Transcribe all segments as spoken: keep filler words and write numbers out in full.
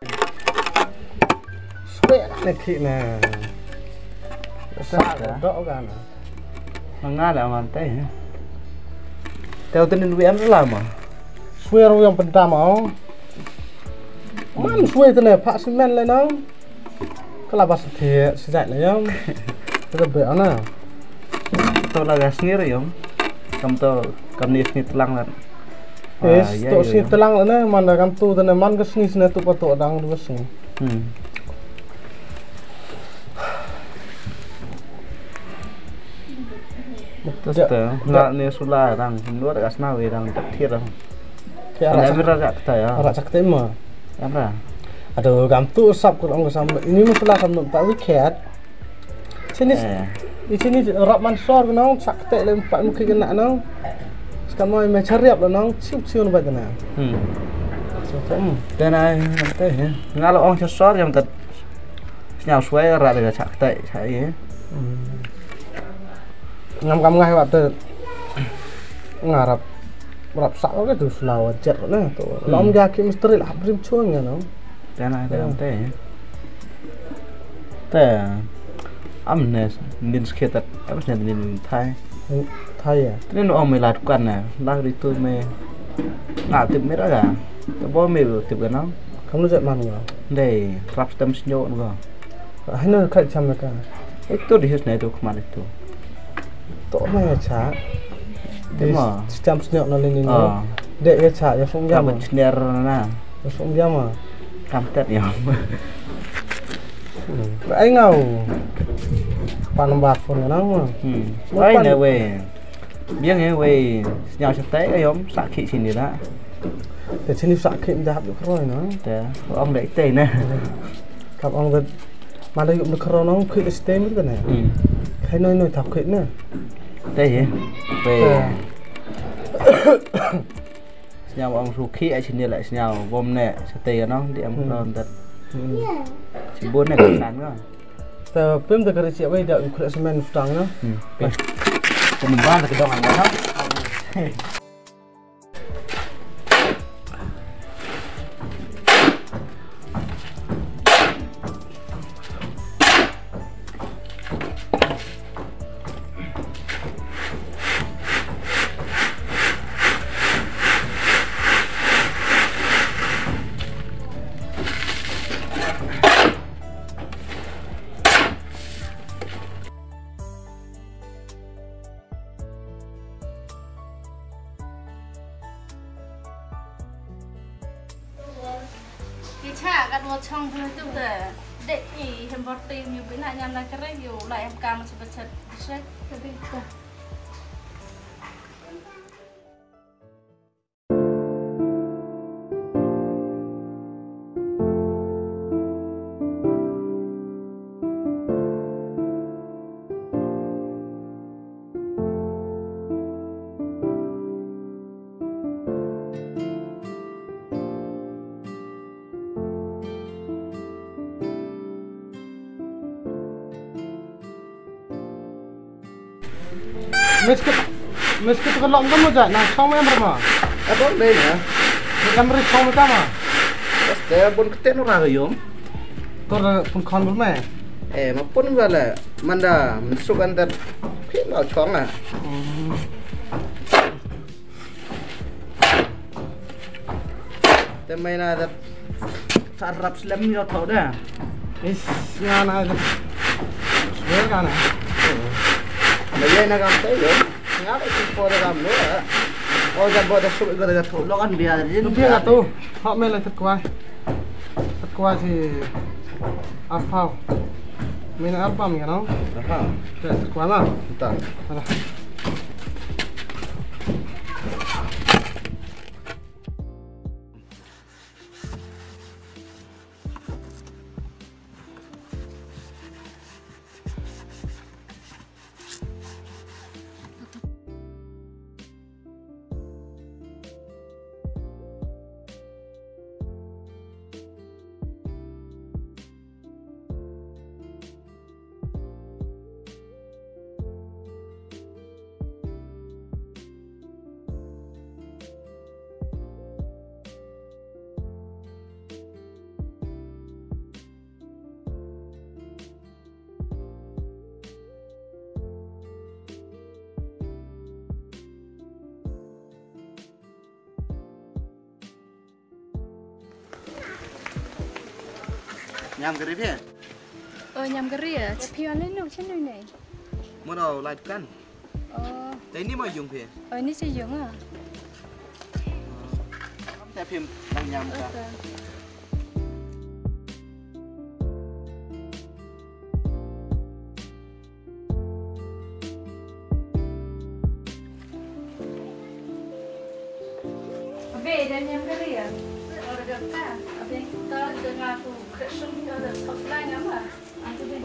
Swe ne ki ne. Sa ka dok ka na. Nga la man te. Te u tenin wi am la ma. Swe ro yang pentama. Man swe te ne pak simen le nang. Kala bas te sejak ne yang. Te be ana. To la gas ni re yom. Kam to kam ni ni telang la. Yes, to sngi telang la ne, man da kam tu da ne, man ka sngi sne tu pa tu dang du sngi. Hmm. Terus tu, nggak ni sula dang, luar gas na we dang tak thir dang. Ada mira rak ta ya. Rak cak tema. Apa? Aduh, kam tu sap ko ong sam. Ini masalah kam tak wiket. Sini, eh, di sini rap man sor nong, sak te lem pat mukhi kena nong. Sekarang mau me chariap lo nong, ciu ciu nampak kena. Hmm. So, hmm. Tena te he. Ngalo ong sor yang tet. Snyau suai rat de sak te sai. Hmm. Ngam kam ngai wat te. Ngarap rap sak ke tu selawa jet ne tu. Lom ja ki misteri lah brim chuan nong. Tena te. Te. Am ne din sketat, am ne din thai. Thai ya. Tene no me lat kan na, la ri tu me. Na tip me raga. Te bo me tip kan na. Kam no jet man ga. Dei, rap stem snyo ga. Hai no kai cham ka. Itu di his ne tu kemar itu. To me ya cha. Di stem snyo na lini ni. Dei ya cha ya fung ga. Kam sner na. Sum jama. Kam tet ya. Ai ngau. Pan number phone na ma. Hmm. Ai ne we. Biang e we. Snyau chatai ayom sakhi sini da. Te sini sakhi dah hap kroi na. Te ong dei te na. Kap ong bet. Mana yuk de kroi nong khi stem te na. Hmm. Khai noi noi thap khi na. Te ye. We. Sñiaw ong su khi ai sini leh sñiaw bom ne sa te nong di am kron tat. Sibun ne kan kan. Ta pem ta kare siap ai da u kre semen stang na. Pem ba ta kedong an na. Ki cha ka dua chong tu tu te. Dek i hem bor ti mi bina nyam na kere yu la em kam se bachet bachet. Miskit, miskit ka lom ka mo ja na chong em rama. Abo le na. Em ri chong ka ma. Bas te bon kete no ra yom. Tor pun khon bul me. Eh, ma pun ba le manda mensuk an dat. Ki ma chong na. Te mai na dat sarap slem yo tho da. Is nga na dat. Swer ka na. Na ye na kam te yo. Nga ba ki po da kam lo. O ja bo da su ko da tho lo kan bia da jin. Bia ka tu. Ha me la tat kwai. Tat kwai si arpau. Mina arpam ya no. Aha. Tat kwai ma. Ta. Ala. Ñiam ka ri phi? Oi, ñiam ka ri. Phi wan lei nuk chen nuk nei. Mo dau lai dukan. Oh. Te ni mo yung phi? Oi, ni chi yung ah. Te phim dang ñiam ka. Abe, dah ñiam ka ri ah? Order ka. Abe, ta dengar aku kesung ni ada top line apa? Aku deh.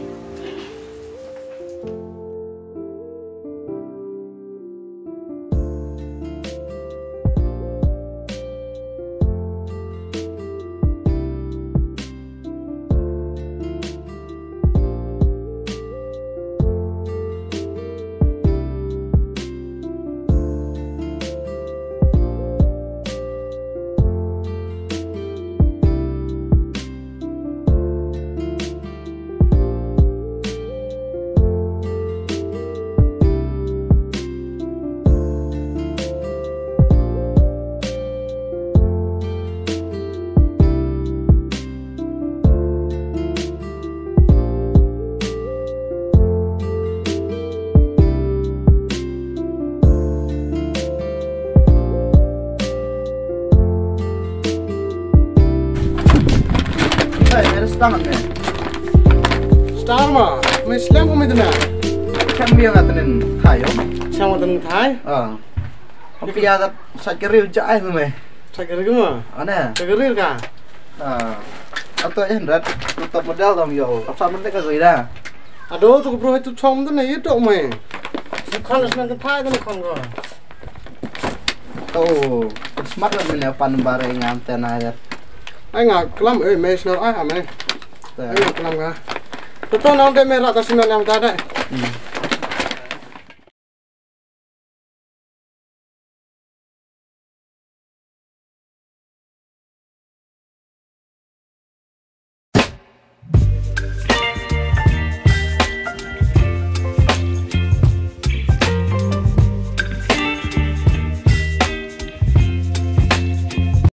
Hey, ada setengah ni. Star ma, me slem ko me dena. Kan biar ngat nen thai yo. Siang ngat nen thai? Ah. Oke ya, kat sakit riu jai tu me. Sakit riu ma? Ana. Sakit riu ka? Ah. Atau eh rat, top model dong yo. Apa model ka goi dah? Aduh, tu bro itu chong tu na itu me. Bukan senang ke thai tu kan ko. Oh, smart lah men ya pan bare ngam tena ya. Ai nga klam eh me snar ai ha me. Ai nga klam ka. Tu tu nang de me rat ta simen yang ta de. Hmm.